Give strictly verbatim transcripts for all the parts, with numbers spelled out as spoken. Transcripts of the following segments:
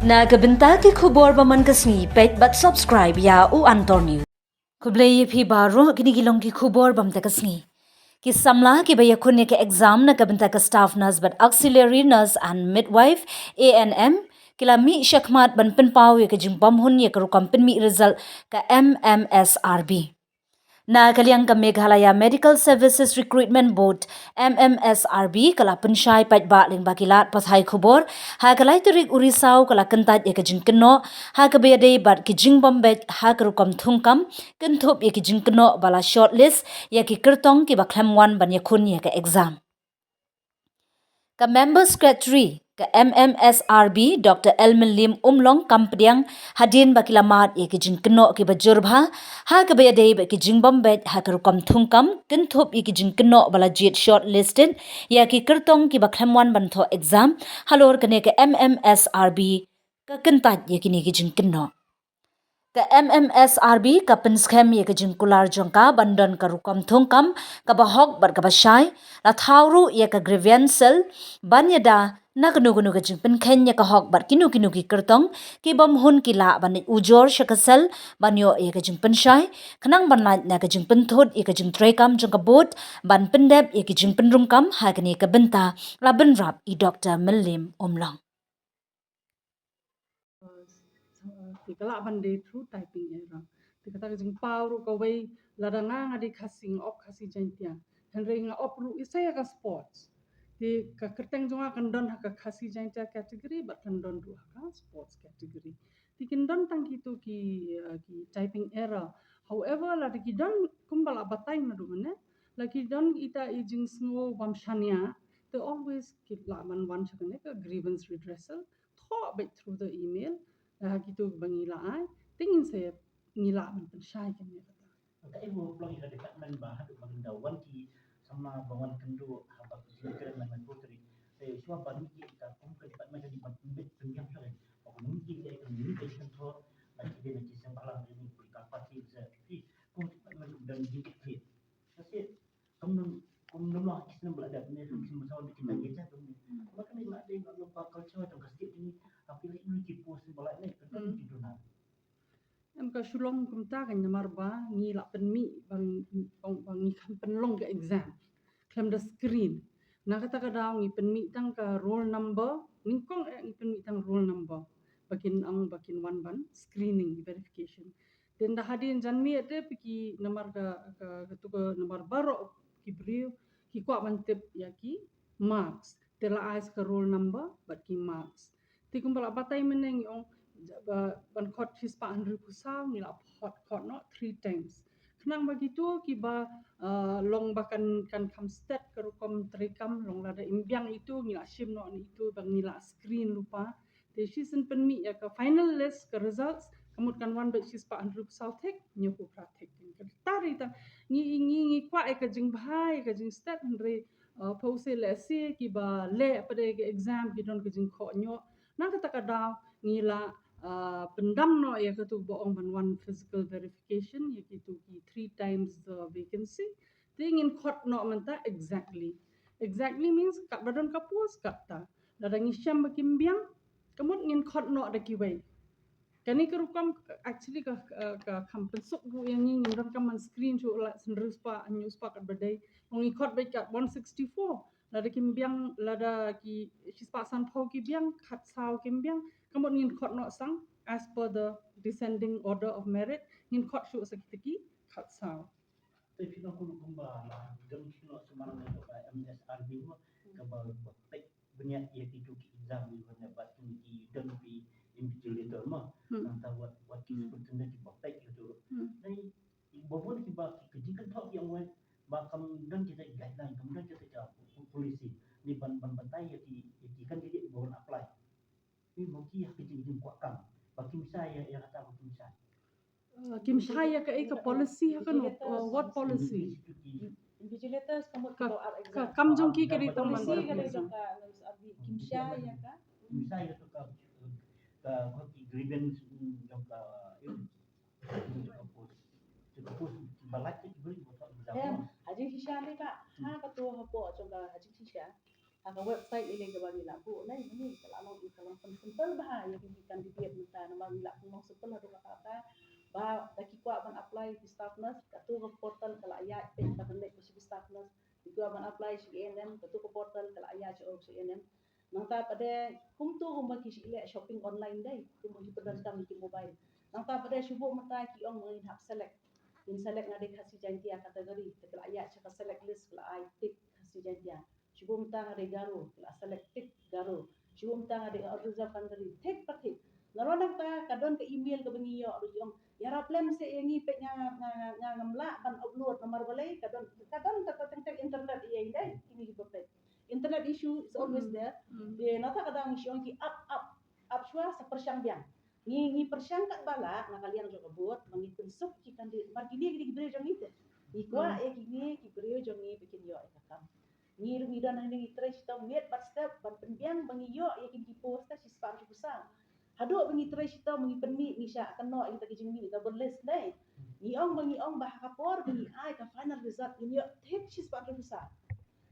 Na ka bynta ki khubor ba man ka sngi, peit bad subscribe ïa U Antor News. Khublei ïa phi baroh, kine ki long ki khubor ba man ka sngi. Ki samla kiba ïakhun ïa ka exam na ka bynta ka staff nurse bad auxiliary nurse and midwife, A N M, ki la mih shakhmat ban pynpaw ïa ka jingbymhun ïa ka rukom pynmih result ka M M S R B. Na ka liang ka Meghalaya Medical Services Recruitment Board, M M S R B, ka la pynshai paidbah lyngba ki lad pathai khubor ha ka lai tarik u Risaw, ka la kyntait ïa ka jingkynnoh ha kaba ïadei bad ki jingbym beit ha ka rukom thungkam, kynthup ïa ki jingkynnoh ba la shortlist ïa ki kyrtong kiba khlem wan ban ïakhun ïa ka exam. Ka Member Secretary ka M M S R B, Doctor L Mylliem Umlong, kam pdiang hadien ba ki la mad ïa ki jingkynnoh kiba jur bha ha kaba ïadei bad ki jingbym beit ha ka rukom thungkam, kynthup ïa ki jingkynnoh ba la jied shortlisted ïa ki kyrtong kiba khlem wan ban thoh exam halor kane ka M M S R B, ka kyntait ïa kine ki jingkynnoh. Ka M M S R B ka pynskhem ïa ka jingkular jong ka ban don ka rukom thungkam kaba hok bad kaba shai, la thaw ruh ïa ka grievance cell ban ïada na kano kano ka jingpynkheiñ ïa ka hok bad kino kino ki kyrtong kibym hun ki lah ban leit ujor sha ka cell ban ïoh ïa ka jingpynshai, khnang ban lait na ka jingpynthut ïa ka jingtreikam jong ka board ban pyndep ïa ka jingpynrung kam ha kane ka bynta, la bynrap i Doctor Mylliem Umlong. Te ka lah ban dei through typing error. Te kata ka jingpaw ruh kawei, lada nga nga dei Khasi, nga op Khasi Jaiñtia, hynrei nga op ruh ïa sa ïa ka sports. Te ka kyrteng jong nga kan don ha ka Khasi Jaiñtia category bad kan don ruh ha ka sports category. Te kin don tang kito ki, uh, ki typing error. However, lada ki don, kumba la batai naduh mynne, la ki don ita i jingsngew bym shaniah, te always ki lah ban wan sha kane ka grievance redressal, thoh beit through the email, uh, kito ba ngi la ai, te ngin sa ngi lah ban pynshai kane kata. Ka ei ba pynlong ïa ka department ba haduh ba kan da wan ki samla ba wan kynduh ha ba ki jingkren na ka poetry. Te shuwa ba ngi ki ka kum ka department ka dei ban pynbit pynbiang shuwa. Ba kum ngi ki ka communication thoh ba ki dei na ki seng balang dei ni political party se ki kum department ka dei ni ki. Ka se kum nang kum nang lah ki snem ba la dep ne kum snem ba saw ni ki nang ki jat ni. Ba ka ni la dei ba lo ba culture jong ka state ni. Tapi ni ki post ba la ni ka dei ki duna. Em, ka shu long kumta ka namar ba ngi la pynmih ba, ba, ba ngi khlem pynlong ka exam, khlem da screen. Na kata ka daw ngi pynmih tang ka roll number, nyngkong eh ngi pynmih tang roll number ba kin ong ba kin wan ban screening verification. Te ynda hadien janmiet te phi ki namar ka, ka, katu ka namar baroh ki briew ki kwah ban tip ïa ki marks. Te la ai sa ka roll number bad ki marks. Te kumba la batai mynne ngi ong ba ban khot shispah hynriewphew saw ngi la khot, khot noh three times. Khnang ba kito kiba, uh, long ba kan, kan kham stet ka rukom treikam, long lada im biang itu ngi la shim noh na itu ba ngi la screen lypa. Te shisien pynmih ïa ka final list ka results, ka mut kan wan beit shispah hynriewphew saw thik, hynñiewphew phra thik. Ka ta ri ta ngi, ngi, ngi kwah ïa ka jingbha ïa ka jingstet, hynrei, uh, pha u se lehse kiba leh pat ïa ka exam ki don ka jingkhoh ñiuh. Na kata ka daw ngi la, uh, pyndam noh ïa katu ba ong ban wan physical verification ïa kitu ki three times the vacancy. Te ngin khot noh mynta exactly. Exactly means katba don ka post katta. Lada ngi shem ba kim biang, ka mut ngin khot noh da kiwei. Kane ka rukom actually ka, ka, ka kham pynsuk ruh ïa ngi, ngim donkam ban screen shuh la hynriewspah, hynñiewspah katba dei. Ngi khot beit kat one sixty-four. Lada kim biang, lada ki shispah sanphew ki biang, khatsaw kim biang, ka mut ngin khot noh sang as per the descending order of merit, ngin khot shuh sa kita ki khatsaw. Te phi nang kumno kumba la don phi nang sumar na ka M S R B mo, kaba ba pek bniat ïa kitu ki exam ni, bad ki don phi invigilator mo. Hmm. Nangta wat, wat ki Hmm. superintendent kiba pek kitu. Hmm. Dei ba bun kiba ki jingkynthok ki ong wei ba kam don kita ki guideline, kam don kita ki policy ni ban, ban batai ïa ki, ïa ki candidate ba wan apply. Ni mo ki ïa ki jing, jingkwah kam. Ba kim shai ïa, ïa kata ba kim shai. Uh, kim shai ïa kaei ka policy ha kano, uh, what policy? Invigilators ka mut ka, ka kam jong ki ka dei tang ban policy ka dei jong ka M S R B, kim shai ïa ka. Kim shai ïa ka, ka, ka ki grievance, mm, jong ka, eh, jong ka post. Jong ka post ba lait ki bri ba thok exam. Em, ha jingshisha ne ka, ha ka to ha po jong ka ha jingshisha. Ha ka website ine kaba ngi la buh nai, ngi ka la long, ka long pyn Simple bha ïa ki candidate mynta, namar ngi la pynlong simple haduh katta katta. Ba da ki kwah ban apply ki staff nurse, katu ka portal ka la ïaid, te ka leit ba shu ki staff nurse. Ki kwah ban apply shu A N M, katu ka portal ka la ïaid shu A N M. Nangta pat de kumtu kumba ki shu leh shopping online dei, kumba ki pyndonkam ki mobile. Nangta pat de shu buh mynta ki ong ngin hap select. Ngin select nga dei Khasi Jaintia category, te ka la ïaid sha ka select list, ka la ai tick Khasi Jaintia. Shu buh mynta nga dei Garo, ka la select tick Garo. Shu buh mynta nga dei unreserved category, tick pa tick. Nalor nangta ka don ka email kaba ngi ïoh ruh, ki ong ïarap lem seh ïa ngi, peit nga nga nga ngam lah ban upload namar balei, ka don ka don kata teng teng internet ïa ïa dei, kine kiba peit. Internet issue is always there. Te nangta ka dang ngi shu ong ki ap ap ap shuwa sa pyrshang biang. Ngi ngi pyrshang katba lah na ka liang jong ka board, ba ngi pynsuk ki candidate, namar kine ki dei ki briew jong ngi te. Ngi kwah ïa kine ki briew jong ngi ba kin ïoh ïa ka kam. Ngi ruh ngi don hangne ngi trei shitom miet bad step ban pynbiang ba ngi ïoh ïa kine ki post te shispah hynriew phew saw. Haduh ba ngi trei shitom ba ngi pynmih, ngi shah kynnoh ïa kita ki jingmih double list dei. Ngi ong ba ngi ong ba ha ka por ba ngi ai ka final result ngin ïoh thik shispah hynriew phew saw.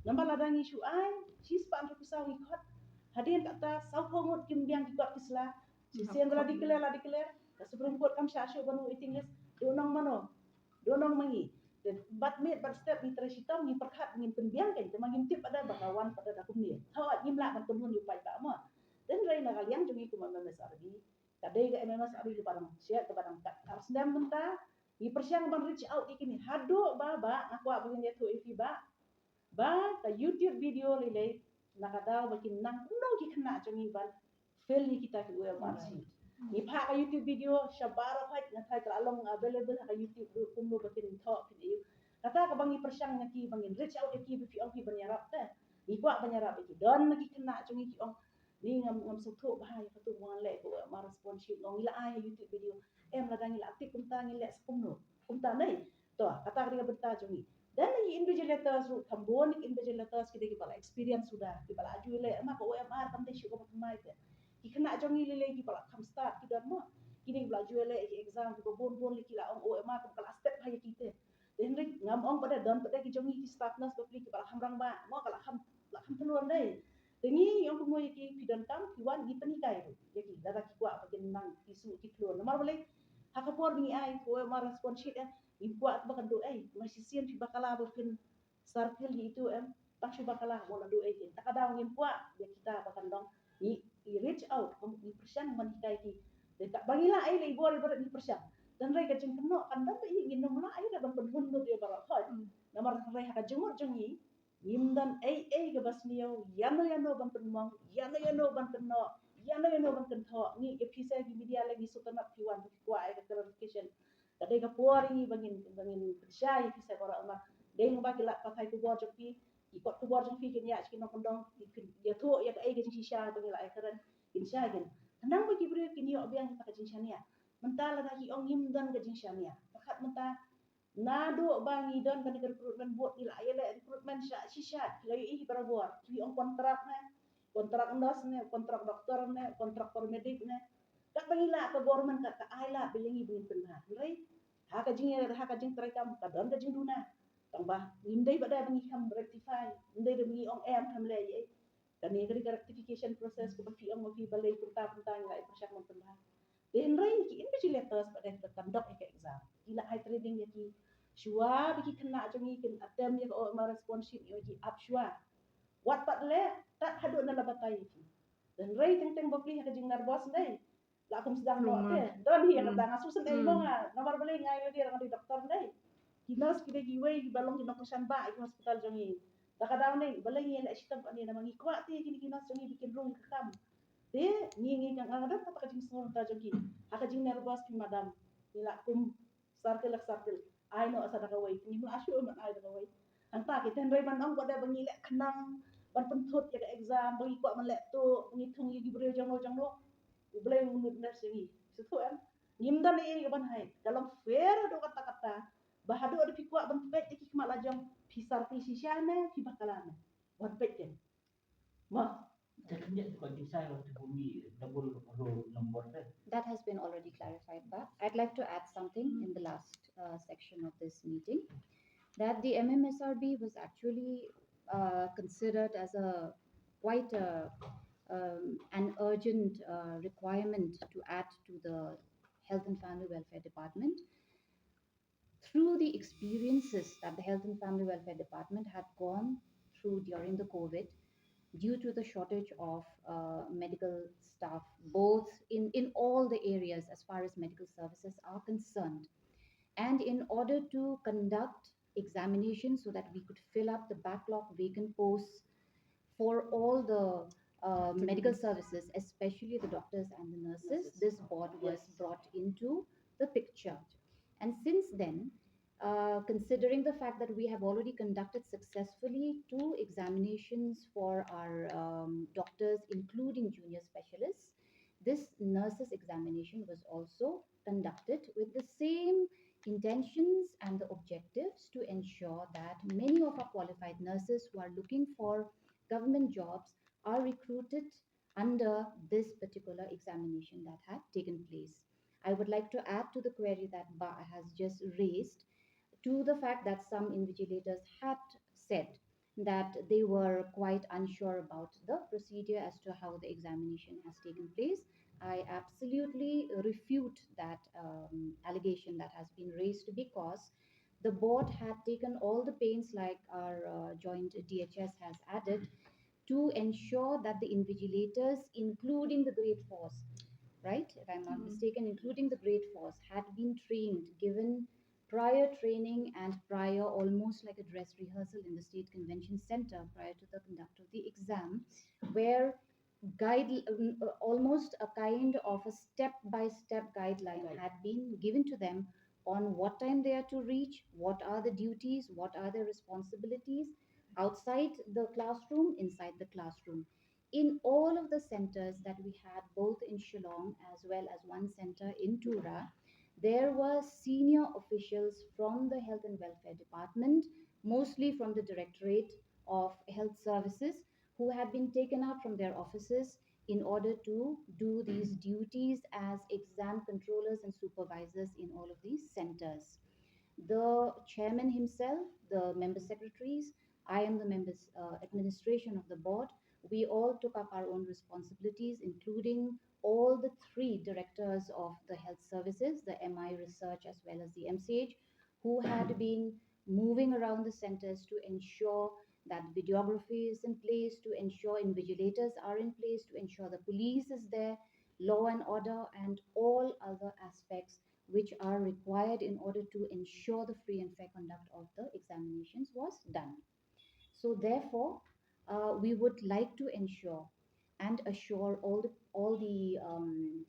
Namar lada ngi shu ai shispah hynriew phew saw ngi khot, hadien kata saw phew ngut kim biang ki kot ki sla. Shisien ba la declare, la declare, ka Supreme Court kam shah shuh ban waiting list. Dei u nong mano? Dei u nong ma ngi? Te bad miet bad step ngi trei shitom, ngi pyrkhat, ngin pynbiang kein, te ma ngim tip pat de ba ka wan pat de da kumne. Thaw ngim lah ban pynhun ïa u paidbah mo. Te hynrei na ka liang jong ngi kum M M S R B, ka dei ka M M S R B kaba dang shet, kaba dang kat. Ar snem mynta ngi pyrshang ban reach out ïa kine. Haduh ba, ba nga kwah ba ngin ïathuh ïa phi ba ba ka YouTube video lei lei na ka daw ba kin nang kumno ki khynnah jong ngi ban fill ïa kita ki O M R sheet. Ngi phah ka YouTube video shabar hoi, nga tharai ka la long available ha ka YouTube ruh, kumno ba kin thoh kin ïoh. Kata kaba ngi pyrshang na ki ba ngin reach out ïa ki ba phi ong ki ban ïarap te. Ngi kwah ban ïarap ïa ki. Don na ki khynnah jong ngi ki ong ni ngam ngam sngewthuh bha ïa katu ba ngan leh ka O M R response sheet, ngi la ai ha YouTube video. Em lada ngi la tip kumta ngi leh sa kumno. Kumta nei. To, kata ka dei ka bynta jong ngi. Don na ki invigilators ruh, kham bun na ki invigilators ki dei kiba la experience suda, kiba la ju leh, ma ka O M R kam dei shuh kaba thymmai te. Ki khynnah jong ngi lei lei kiba la kham start ki don mo. Kine kiba la ju leh ki exam kiba bun bun lei ki la ong O M R kam ka la step ha ïa ki te. Te hynrei ngam ong pat de, don pat de ki jong ngi ki staff nurse bapli kiba la kham rangbah mo, ka la kham, la kham thlun dei. Te ngi ong kumno ïa ki, phi donkam phi wan ngi pynhikai ruh ïa ki, lada ki kwah ba kin nang ki shu ki thlun. Namar balei? Ha ka por ba ngi ai ka O M R response sheet eh, ngim kwah ba kan duh ei, ma shisien phi bakla ba phin circle ïa itu em, tang shu bakla ba la duh ei. Te ka daw ngim kwah ïa kita ba kan long, ngi, ngi reach out, ngi pyrshang ban hikai ki. Te katba ngi lah ei, lei bor bor ngi pyrshang. Te hynrei ka jingkynnoh kan don ba ngi, ngin ym lah ei ban pynhun lut ïa baroh hoi. Namar hynrei ha ka jingmut jong ngi, ngim don ei ei kaba sniew ïano ïano ban pynmong, ïano ïano ban kynnoh, ïano ïano ban kynthoh. Ngi, ïa phi sa ki media lei ngi sngewtynnat phi wan, phi kwah ïa ka clarification. Ka dei ka por ïa ngi ba ngin, ba ngin pynshai ïa phi sa baroh, namar dei lyngba ki lad pathai khubor jong phi, ki kot khubor jong phi kin ïaid sha ki nongkyndong, kin ïathuh ïa kaei ka jingshisha ba ngi la ïakren, kin shai kin. Khnang ba ki briew kin ïoh biang kata ka jingshaniah. Mynta lada ki ong ngim don ka jingshaniah, pyrkhat mynta naduh ba ngi don kane ka recruitment board, ngi la ïaleh recruitment sha shisha, ki la ïohi barabor, ki ong kontrak ne, kontrak nurse ne, kontrak doktor ne, kontrak paramedic ne. Katba ngi lah, ka government ka, ka ai lad ba ïa ngi ba ngin pynbha. Hynrei ha ka jing, ha ka jingtrei kam ka don ka jingduna. Tang ba ngim dei ba dei ba ngi kham rectify, ngim dei ba ngi ong em kham leh ei. Kane ka dei ka rectification process kaba phi ong ma phi balei kumta kumta ngi la ïa pyrshang ban pynbha. Te hynrei ki invigilators ba dei ba conduct ïa ka exam, ki la ai training ïa ki shuwa ba ki khynnah jong ngi kin attempt ïa ka O M R response sheet, ïa ki ap shuwa. Wat pat leh tad haduh na la batai ïa ki. Te hynrei teng teng bapli ha ka jingnervous dei, la kum sdang noh te. Don hi ïa kata, nga sngewsynei mo nga, namar balei nga ïohi ïa nga dei doktor dei. Ki nurse ki dei kiwei kiba long ki nongkyrshan ba ïa ki hospital jong ngi. Da ka daw ne balei ngi leh shitom kane, namar ngi kwah te kine ki nurse jong ngi ba kin rung ïa ka kam. Te ngi, ngi ka, nga don kata ka jingsngew kata jong ki. Ha ka jingnervous ki madam, ngi la kum circle la circle, ai noh sa da kawei, ngim lah shuh ban ai da kawei. Hangta ki, te hynrei ban ong ba dei ba ngi leh khnang ban pynthut ïa ka exam, ba ngi kwah ban leh tuh, ba ngi thung ïa ki briew jong no jong no, U Blei un mut nurse ïa ngi. Sngewthuh em? Ngim don ei ei ban hide. Ka long fair haduh katta katta. Ba haduh da phi kwah ban peit ïa ki khmat la jong, phi circle shisha ne, phi bakla ne, wan peit kein. Mo. Te kyndiat te ba jingshai, wan te bun ngi double roll number te. That has been already clarified, but I'd like to add something in the last, uh, section of this meeting, that the M M S R B was actually, uh, considered as a quite a, um, an urgent uh, requirement to add to the Health and Family Welfare Department through the experiences that the Health and Family Welfare Department had gone through during the COVID due to the shortage of uh, medical staff, both in, in all the areas as far as medical services are concerned. And in order to conduct examinations so that we could fill up the backlog vacant posts for all the uh, medical services, especially the doctors and the nurses, this board was brought into the picture. And since then, uh, considering the fact that we have already conducted successfully two examinations for our um, doctors, including junior specialists, this nurses examination was also conducted with the same intentions and the objectives to ensure that many of our qualified nurses who are looking for government jobs are recruited under this particular examination that had taken place. I would like to add to the query that Bah has just raised to the fact that some invigilators had said that they were quite unsure about the procedure as to how the examination has taken place. I absolutely refute that um, allegation that has been raised, because the board had taken all the pains, like our uh, joint D H S has added, to ensure that the invigilators, including the grade fours, right, if I'm not mistaken, including the grade fours, had been trained, given prior training and prior, almost like a dress rehearsal in the State Convention Center prior to the conduct of the exam, where guide, um, uh, almost a kind of a step-by-step guideline had been given to them on what time they are to reach, what are the duties, what are their responsibilities outside the classroom, inside the classroom. In all of the centers that we had, both in Shillong as well as one center in Tura, there were senior officials from the Health and Welfare Department, mostly from the Directorate of Health Services, who had been taken out from their offices in order to do these duties as exam controllers and supervisors in all of these centers. The chairman himself, the member secretaries, I am the members uh, administration of the board. We all took up our own responsibilities, including all the three directors of the health services, the M I research as well as the M C H, who had been moving around the centers to ensure that videography is in place, to ensure invigilators are in place, to ensure the police is there, law and order, and all other aspects which are required in order to ensure the free and fair conduct of the examinations was done. So therefore, uh, we would like to ensure and assure all the, all the um,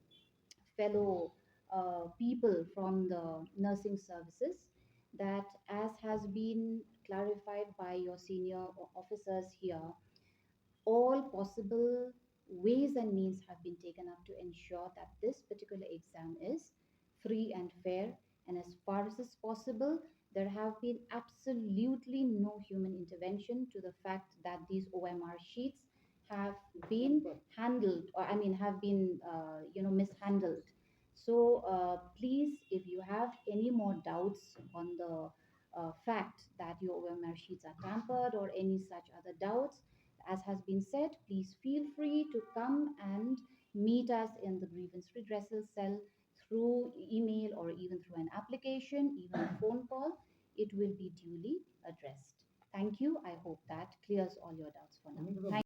fellow uh, people from the nursing services that, as has been clarified by your senior o- officers here, all possible ways and means have been taken up to ensure that this particular exam is free and fair, and as far as is possible, there have been absolutely no human intervention to the fact that these O M R sheets have been handled, or I mean, have been, uh, you know, mishandled. So uh, please, if you have any more doubts on the uh, fact that your O M R sheets are tampered or any such other doubts, as has been said, please feel free to come and meet us in the grievance redressal cell through email or even through an application, even a phone call. It will be duly addressed. Thank you. I hope that clears all your doubts for now. Thank